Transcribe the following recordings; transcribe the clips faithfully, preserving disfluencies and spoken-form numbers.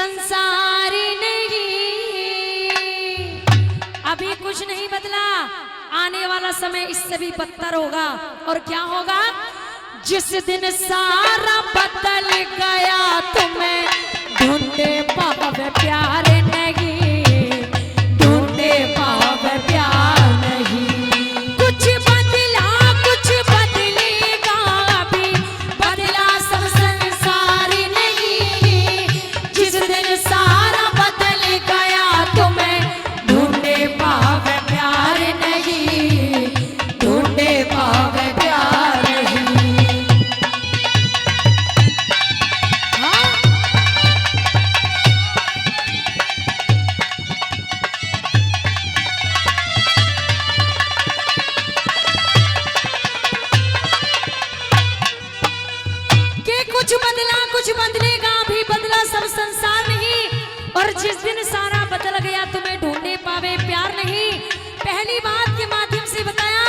संसारी नहीं। अभी कुछ नहीं बदला, आने वाला समय इससे भी बदतर होगा। और क्या होगा? जिस दिन सारा बदल गया, तुम्हें ढूंढे पावे प्यार नहीं, ढूंढे पावे प्यार नहीं। कुछ बदला, कुछ बदलेगा, अभी बदला सब संसार नहीं। जिस दिन सारा बदल गया, तुम्हें ढूंढे पावे प्यार नहीं, ढूंढे पावे प्यार नहीं। हाँ? के कुछ बदला, कुछ बदलेगा, अभी बदला सब संसार नहीं। और जिस दिन सारा बदल गया, तुम्हें ढूंढे पावे प्यार नहीं। पहली बात के माध्यम से बताया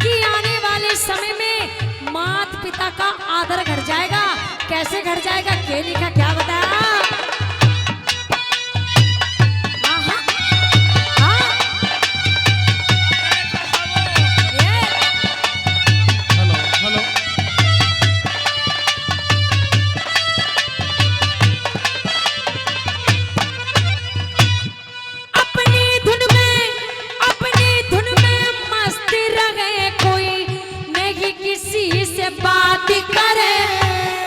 कि आने वाले समय में मात पिता का आदर घट जाएगा। कैसे घट जाएगा, के लिखा, क्या बताया? हाँ, हाँ। हाँ। ये। Hello, hello. अपनी धुन में, अपनी धुन में मस्त रहे, कोई नहीं किसी से बात करे।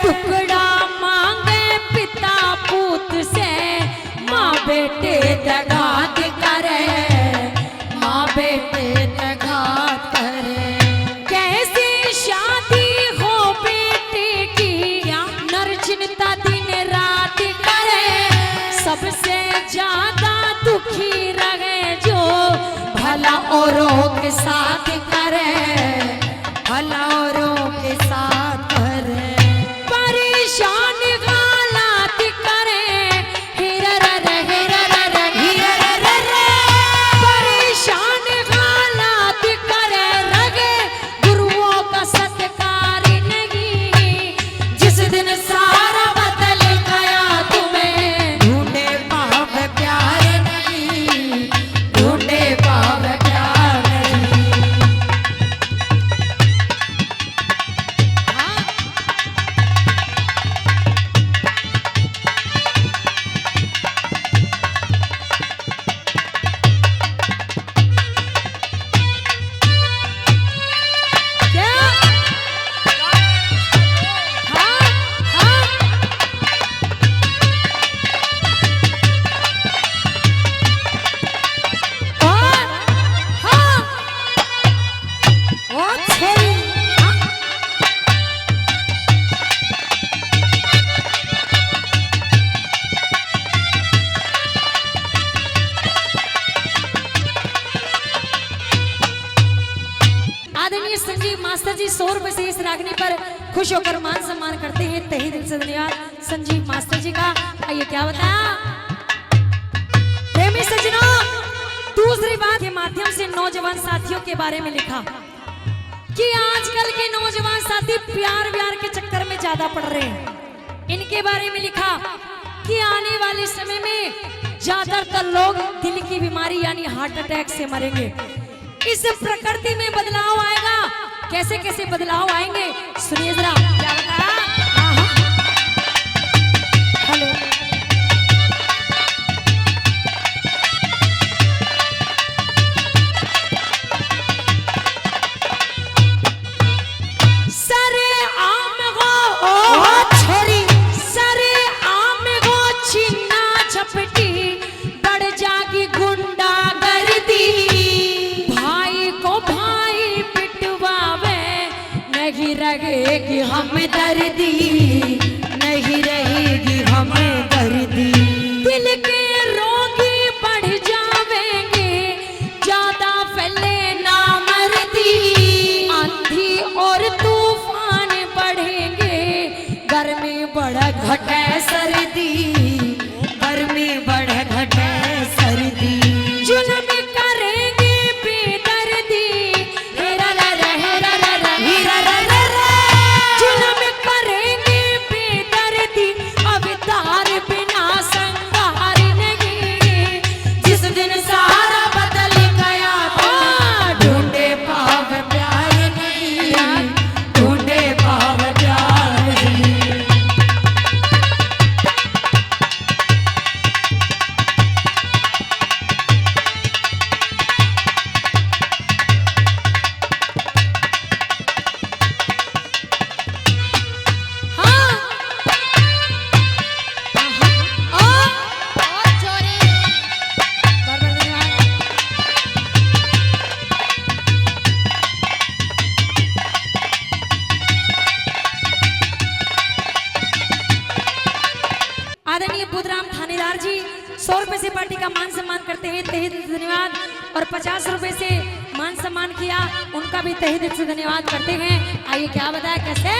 टुकड़ा मांगे पिता पूत से, माँ बेटे तै घात करे, माँ बेटे तै घात करे। कैसी शादी हो बेटे की, क्या? नर चिंता दिन रात करे। सबसे ज्यादा दुखी रहे जो भला औरों के साथ करे, भला औरों के साथ करे। परेशान हालात करे, हिरर हिरर हिरर। परेशान हालात करे, रगे गुरुओं का सत्कार नहीं। जिस दिन सारा बदल गया, तुम्हें ढूंढे पावे प्यार नहीं, ढूंढे पावे प्यार नहीं। हाँ। क्या? हाँ, हाँ। और, हाँ। ओ छेरी। हाँ। आदरणीय संजीव मास्टर जी सौ रुपए से इस रागनी पर खुश होकर मान सम्मान करते हैं। तहे दिल से धन्यवाद संजीव मास्टर जी का। आइए, क्या बताया प्रेमी सज्जनों, दूसरी बात के माध्यम से नौजवान साथियों के बारे में लिखा कि आजकल के नौजवान साथी प्यार व्यार के चक्कर में ज्यादा पड़ रहे हैं। इनके बारे में लिखा कि आने वाले समय में ज्यादातर लोग दिल की बीमारी यानी हार्ट अटैक से मरेंगे। इस प्रकृति में बदलाव आएगा। कैसे कैसे बदलाव आएंगे, सुनिए जरा। क्या बताया? हाँ, हाँ। हेलो। सरे आम गो, ओ छोरी। सरे आम गो, छीना झपटी, बढ़ जागी गुंडागर्दी। भाई को भाई पिटवावे, नहीं रहेगी हमदर्दी, नहीं रहेगी हमदर्दी। दिल के रोगी बढ़ जावेंगे, ज्यादा फैले नामर्दी। आंधी और तूफान बढ़ेंगे, गर्मी बढ़े घटे सर्दी, गर्मी बढ़े घटे सर्दी। जुल्म करेंगे बेदर्दी, हेरा रा रा, हेरा रा रा, हेरा रा रा रा। जुल्म करेंगे बेदर्दी, अवतार बिना संग सौ रुपए से पार्टी का मान सम्मान करते हैं, तहे दिल से धन्यवाद। और पचास रुपए से मान सम्मान किया, उनका भी तहे दिल से धन्यवाद करते हैं। आइए, क्या बताया, कैसे?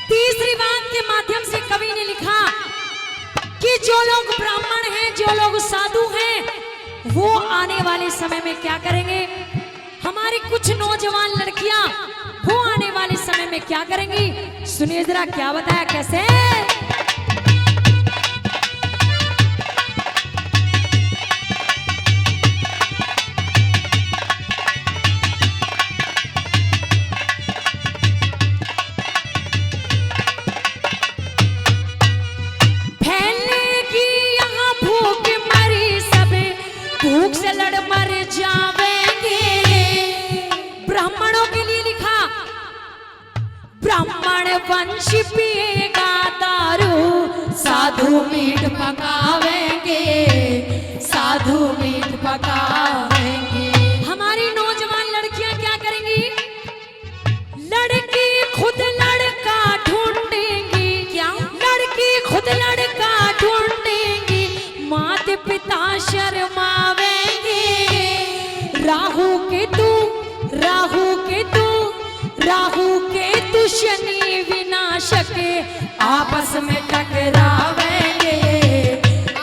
तीसरी बात के माध्यम से कवि ने लिखा कि जो लोग ब्राह्मण हैं, जो लोग साधु हैं, वो आने वाले समय में क्या करेंगे? हमारी कुछ नौजवान लड़कियां, वो आने वाले समय में क्या करेंगी? सुनिए जरा, क्या बताया, कैसे? फैलेगी यहाँ भूख मरी सब, भूख से लड़ मर जावेंगे। ब्राह्मणों के लिए लिखा, ब्राह्मण वंश पिएगा दारू, साधु मीट पकावेंगे, साधु मीट पकावेंगे। हमारी नौजवान लड़कियां क्या करेंगी? लड़की खुद लड़का ढूंढेंगी। क्या? लड़की खुद लड़का ढूंढेंगी, मात पिता शर्मावेंगे। राहु केतु, राहु केतु, राहु केतु शनि विनाशक आपस में टकरावेंगे,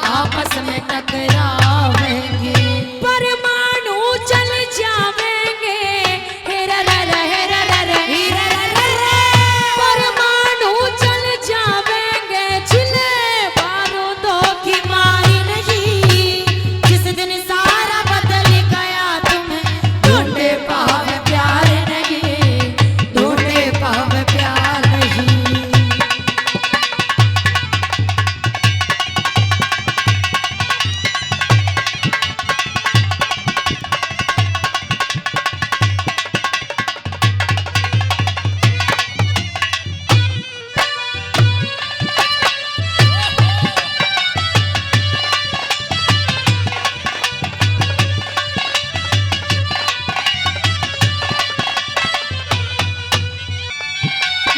आपस में टकरावेंगे। परमाणु जल जावेंगे। हे रा रा रा, हे रा रा रा, हे रा रा रा रा। परमाणु जल जावेंगे, जिले बारूदों की मारी नहीं। जिस दिन सारा बदल गया तुम्हें, ढूंढे पावे प्यार नहीं, ढूंढे पावे प्यार नहीं।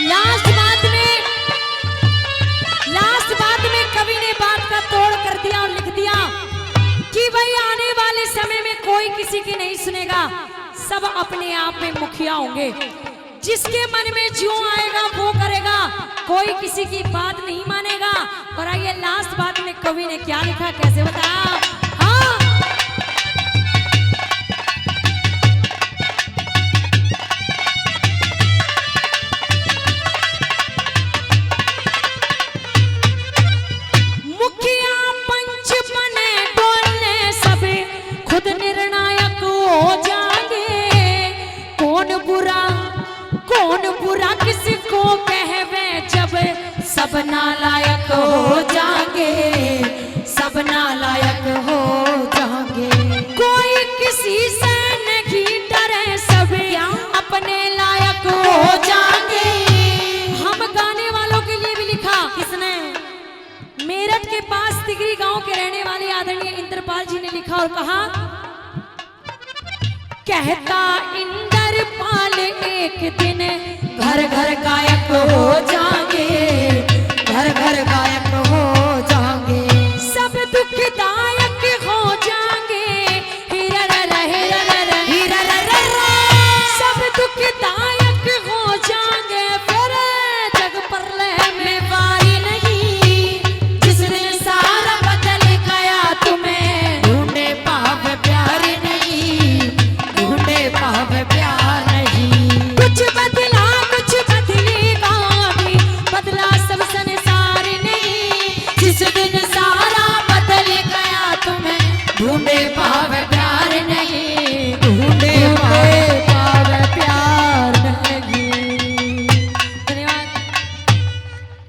लास्ट बात में, लास्ट बात में कवि ने बात का तोड़ कर दिया और लिख दिया कि भाई, आने वाले समय में कोई किसी की नहीं सुनेगा, सब अपने आप में मुखिया होंगे। जिसके मन में जो आएगा वो करेगा, कोई किसी की बात नहीं मानेगा। और आइए, लास्ट बात में कवि ने क्या लिखा, कैसे बताया? हाँ। मुखिया पंच बने डोले सब, खुद निर्णायक हो जाएंगे। कौन बुरा, कौन बुरा किसको कहवे, जब सब नालायक हो जाएंगे, सब नालायक हो जाएंगे। कोई किसी से नहीं डरे, सब क्या? अपने लायक हो जाएंगे। हम गाने वालों के लिए भी लिखा। किसने? मेरठ के पास तिगरी गांव के रहने वाले आदरणीय इंद्रपाल जी ने लिखा और कहा, कहता इंद्रपाल एक दिन घर घर गायक हो जाएंगे।